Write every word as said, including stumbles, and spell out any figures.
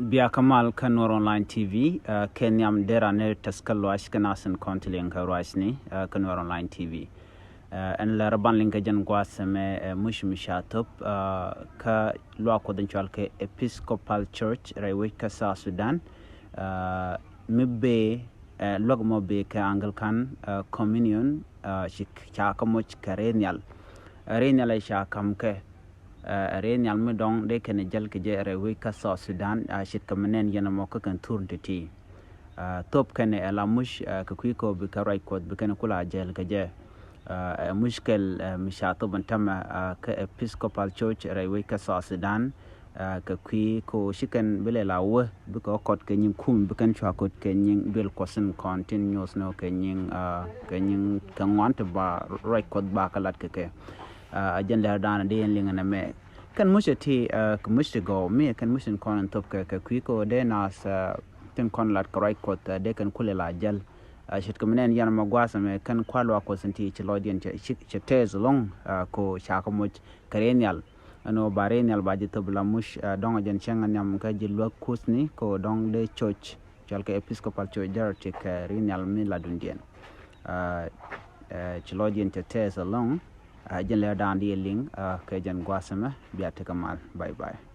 Bia kä mal kä Nuer Online T V, kɛ nhiam dera ni tɛth kä luac kä nasin kɔn ti liŋ kä ruacni kä Nuer Online T V. Ɛn lɛ rɛ ban liŋ kä jɛn gua̱a̱th ɛmɛ, muc mi ca thop kä luaak Kuɔth in cɔal kɛ Episcopal Church rɛy wec kä South Sudan, mi bee luäk mɔ bee kɛ Anglican Communion, ci ca kä moc kɛ rɛy nhial. Rɛy nhial ca ka̱m kɛ rɛy nhial mi dɔ̱ŋ dee kɛn jäl kɛ jɛ rɛy wec kä South Sudan, ce̱tkɛ mi nɛn yɛn ɛmɔ kä kɛn thur ti̱ti̱. Thop kɛn ɛ la muc kɛ kui̱ kɛ ɣöö bi kɛ ruac Kuɔth bi kɛn kula jäl kɛ jɛ. Ɛ muc kɛl mi ca thop ɛn tämɛ kɛ Episcopal Church rɛy wec kä South Sudan, kɛ kui̱ kɛ ɣöö ci kɛn bi lɛ la wä bikɛ kɔt kɛ nyiŋ kum, bi kɛn cua kɔt kɛ nyiŋ duël Kuɔth in kɔn tin nyoth ni kɛ nyiŋ, kɛ nyiŋ kɛ ŋuan ti ba ruac Kuɔth ba kɛ lat kɛ kɛ. A jɛn lɛr da̱a̱n di yɛn liŋ ɛn ɛmɛ. Kɛn muc ɛ ti kɛ muc ti gɔw mi kɛn muc tin kɔn in thop kɛ, kɛ kui̱ kɛ ɣöö dee naath tin kɔn lat kɛ ruac Kuɔth dee kɛn kulɛ la jäl. Ce̱tkɛ mi nɛn yɛn ɛmɔ gua̱a̱th ɛmɛ kɛn kua̱r luaak Kuɔth in ti ci lɔcdiɛn cɛ tɛth ɛlɔ̱ŋ, ko ca kä moc kɛ rɛy nhial. Ɛn ɣöö ba rɛy nhial ba ji̱ thop la muc, dɔ̱ŋ ɛ jɛn cäŋ ɛ nhiam kä ji̱ luäk Kuɔthni kɛ ɣöö dɔ̱ŋ dee church cɔal kɛ Episcopal Church dee rɔ ti kɛ rɛy nhial mi la dundiɛn. Ci lɔcdiɛn cɛ tɛth ɛlɔ̱ŋ. Jɛn lɛ da̱a̱n di yɛ liŋ kɛ jɛn gua̱a̱th ɛmɛ. Bia tekɛ mal. Bye bye.